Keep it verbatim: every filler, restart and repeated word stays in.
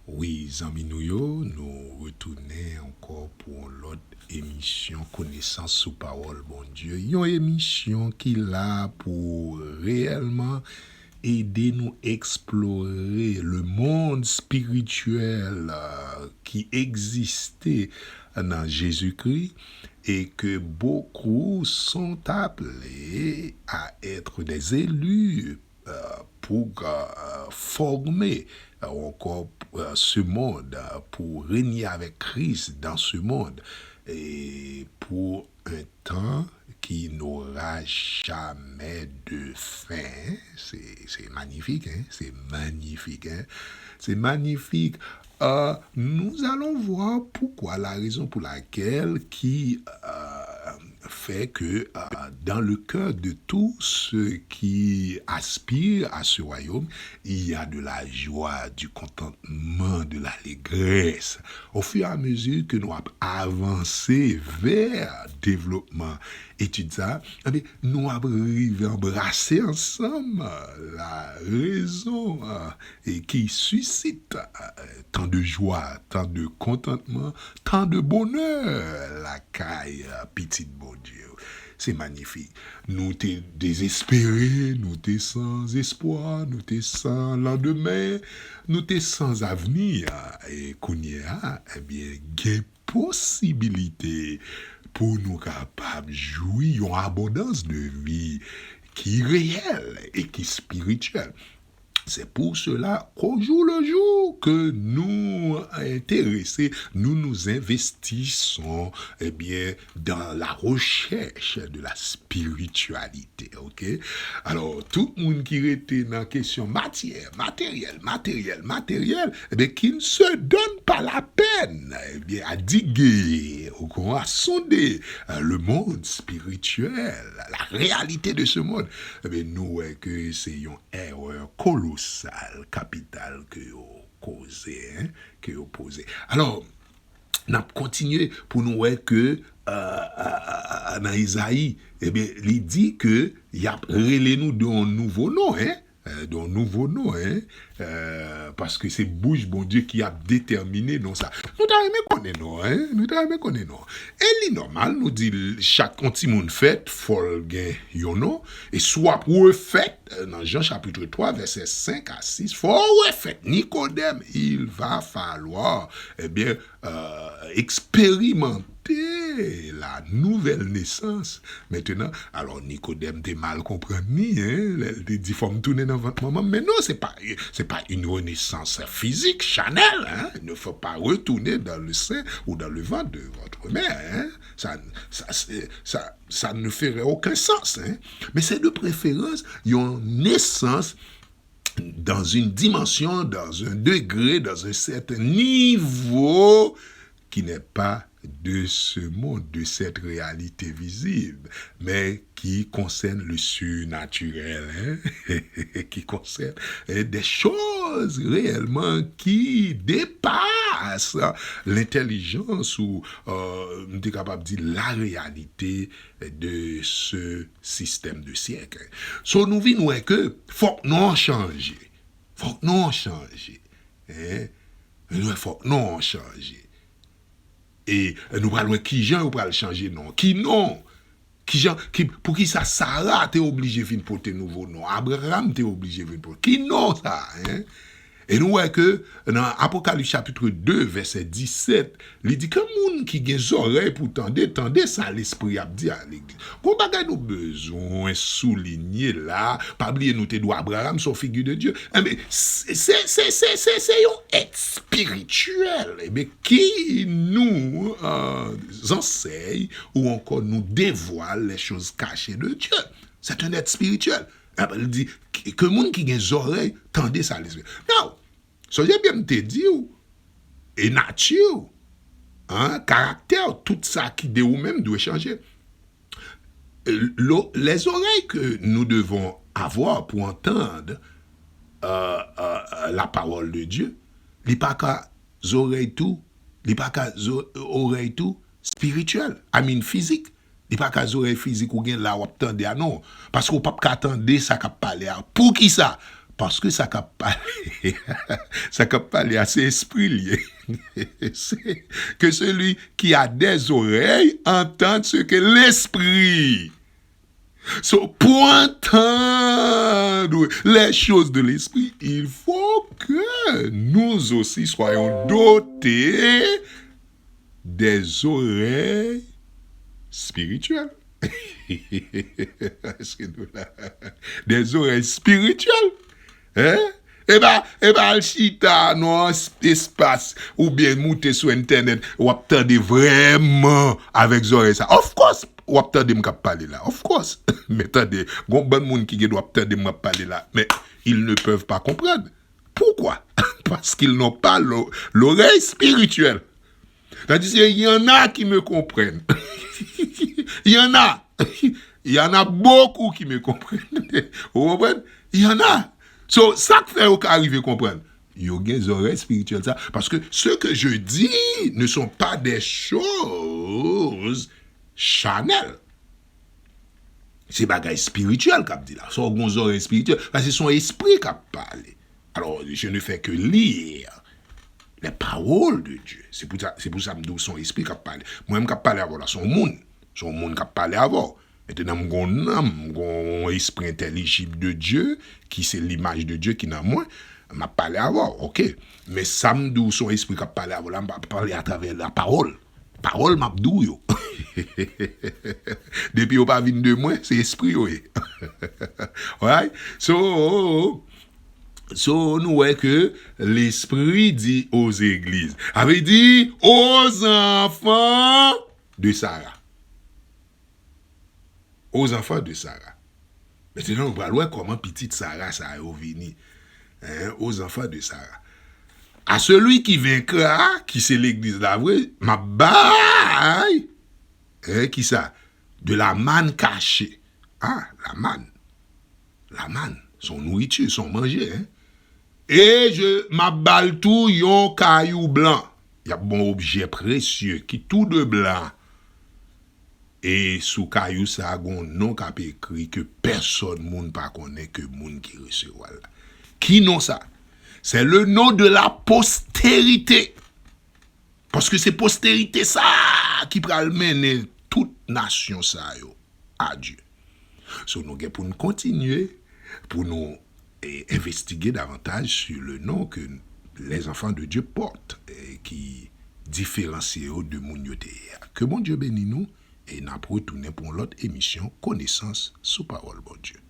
Wi, zanmi nou yo, nou retounen ankò pou yon lòt emisyon Konesans sou Pawòl Bondye. Yon emisyon ki la pou reyèlman ede nou eksplore le monde spirituel, euh, ki egziste nan Jezikri et que beaucoup sont appelés à être des élus euh, pour euh, former euh, encore euh, ce monde, euh, pour régner avec Christ dans ce monde et pour un temps qui n'aura jamais de fin. C'est c'est magnifique, hein? C'est magnifique, hein? C'est magnifique. Euh, nous allons voir pourquoi, la raison pour laquelle qui euh, fait que euh, dans le cœur de tous ceux qui aspirent à ce royaume, il y a de la joie, du contentement, de l'allégresse. Au fur et à mesure que nou ap avanse vè devlopman etid sa, ebyen, nou ap rive anbrase ansanm la rezon euh, et qui suscite euh, tant de joie, tant de contentement, tant de bonheur lakay euh, pitit Bondye. C'est magnifique. Nou te dezespere, nou te san espwa, nou te san landemen, nou te san avni. E kounye a, ebyen, gen posibilite pou nou kapab jwi yon abondans de vi ki reyèl e ki espirityèl. C'est pour cela qu'au jour le jour que nous intéressons, nous nous investissons, eh bien, dans la recherche de la spiritualité, ok? Alors, tout moun ki rete nan kesyon matyè, materyèl, materyèl, materyèl, eh bien, qui ne se donne pas la peine, eh bien, à diguer, ou à sonder euh, le monde spirituel, la réalité de ce monde, eh bien, nou wè ke se yon erè kolosal, kapital ke yo koze, hein, ke yo poze. Alò, n ap kontinye pou nou wè ke euh, euh, euh, nan Izayi, ebyen, li di ke y ap rele nou de yon nouvo non, hein, euh, de yon nouvo non, hein, euh, paske se bouch Bondye ki ap detèmine non sa. Nou ta renmen konnen non, hein, nou ta renmen konnen non. E li nòmal, nou di l, chak yon timoun fèt, fò l gen yon non. E si w ap refèt, euh, nan Jan chapit twa, vèsè senk a sis, fò w refèt. Nikodèm, il va falloir, eh bien, euh, expérimenter la nouvelle naissance. Maintenant, alors Nikodèm te mal konprann li, hein, lè l te di fò m tounen nan vant manman m. Men non, c'est pas, c'est pas une renaissance physique, charnelle, hein. Il ne faut pas retourner dans le sein ou dans le ventre de votre mère, hein. Ça, ça, c'est- ça, ça ne ferait aucun sens, hein. Mais c'est de préférence une naissance dans une dimension, dans un degré, dans un certain niveau qui n'est pas de ce monde, de cette réalité visible, mais qui concerne le surnaturel, hein, qui concerne hein, des choses réellement qui dépassent l'intelligence ou, euh, m te kapab di, la réalité de ce système de siècle. So nou vin wè ke fòk non an chanje. Fòk non an chanje. Hein? Nou wè fòk non an chanje. E nou pral wè kijan yo pral chanje non. Ki non? Kijan, ki, poukisa Sara te oblije vin pote nouvo non? Abraram te oblije vin pote. Ki non sa, hein? E nou wè ke nan Apokalips chapit de, vèsè disèt, li di ke moun ki gen zòrèy pou tande, tande sa Lespri ap di a legliz. Gon bagay nou bezwen soulinye la, pa bliye nou te di w Abraram se yon figi de Dye. Enben, se, se, se, se, se, se yon èt espirityèl. Enben, qui nous euh, enseigne ou encore nous dévoile les choses cachées de Dieu. C'est un être spirituel. Li di ke moun ki gen zòrèy tande sa Lespri. Now, sonje byen m te di w, e nati w, hein, karaktè w, tout sa ki de ou menm dwe chanje. Le, les oreilles que nous devons avoir pour entendre euh, euh, la parole de Dieu, li pa ka zòrèy tou, li pa ka zo, orèy tou spirituel, I mean fizik. Li pa ka zòrèy fizik ou gen la w ap tande a non. Paske w p ap ka tande sa k ap pale a. Poukisa? Paske sa k ap pale, sa k ap pale a, se espri l ye. C'est que celui qui a des oreilles entende ce que l'esprit. So, pour entendre les choses de l'esprit, il faut que nous aussi soyons dotés des oreilles spirituelles. Èske nou la? Des oreilles spirituelles. Hein? E pa, e pa al chita nan espas oubyen moute sou entènèt, w ap tande vrèman avèk zòrèy sa. Of course, w ap tande m k ap pale la. Of course. Men tande, gon bann moun ki gen dwa ap tande m k ap pale la. Men, ils ne peuvent pas comprendre. Pourquoi? Parce qu'ils n'ont pas l'o-, l'oreille spirituelle. Tandis que il y en a qui me comprennent. Il y en a. Il y en a beaucoup qui me comprennent. Vous comprenez? Il y en a. So, sa k fè yo ka rive konprann. Yo gen zòrèy espirityèl sa. Parce que ce que je dis ne sont pas des choses charnelles. Se bagay espirityèl k ap di la. Sa w gen zòrèy espirityèl. Paske se yon espri k ap pale. Alors, je ne fais que lire les paroles de Dieu. Se pou sa, se pou sa m di w se yon espri k ap pale. Mwen, m k ap pale avè w la, se yon moun. Se yon moun k ap pale avè w. Mentnan, m gon nanm, m gon esprit intelligible de Dieu, ki se l'image de Dieu ki nan mwen. M ap pale avè w, oke. Men sa m di w se yon espri k ap pale avè w la, m pa pale atravè la pawòl. Pawòl m ap di w yo. Depi yo pa vin de mwen, se espri yo ye. Alright? So, so, nou wè ke Lespri di aux églises. Sa vle di aux enfants de Sarah. Aux enfants de Sarah. Mentnan, nou pral wè kòman pitit Sara sa yo vini. Hein, aux enfants de Sarah. À celui qui vaincra, ki se legliz la vre, m ap bay, hein, ki sa? De la manne cachée. Ah, la manne. La manne, se yon nouriti, se yon manje, hein. E je, m ap ba l tou yon kayou blan. Y ap ba w yon objè presye ki tou de blan. E sou kayou sa a, gon non k ap ekri ke pèsòn moun pa konnen ke moun ki resevwa l la. Ki non sa? C'est le nom de la postérité. Paske se posterite sa a ki pral mennen tout nasyon sa yo a Dye. So, nou gen pou n kontinye, pou nou, eh, envestige davantaj sur le nom que les enfants de Dieu portent, eh, ki diferansye yo de moun yo te ye a. Ke Bondye beni nou, e n ap retounen pou yon lòt emisyon Konesans sou Pawòl Bondye.